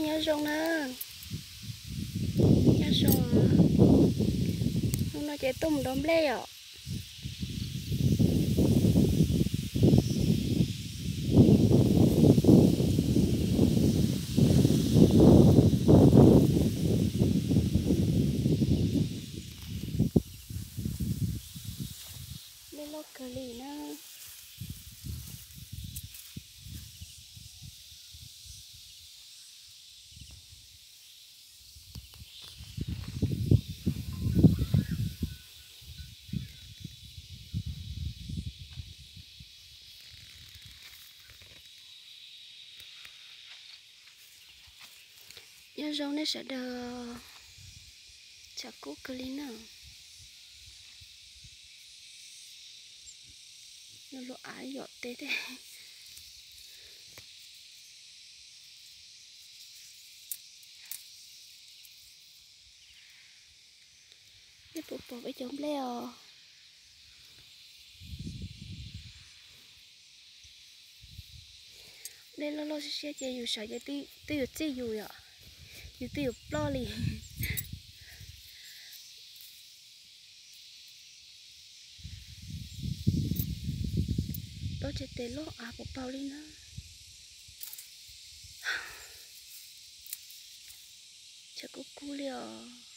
Nyob zoo na, nyob zoo. Hnub no ces tuaj mus dob nplej os. Nplej loj kawg li na. Nyob zoo nej sawv daws, tshav kub kawg li na. Nws luag av yom teb thiab. Nej puas pom peb cov nplej os? Nplej loj loj siab siab ces yus sawv ces twb yuav txij yus yom, yus twb yuav ploj li. Dob tsev tes loj av pom paug li na. Tshav kub kub li os.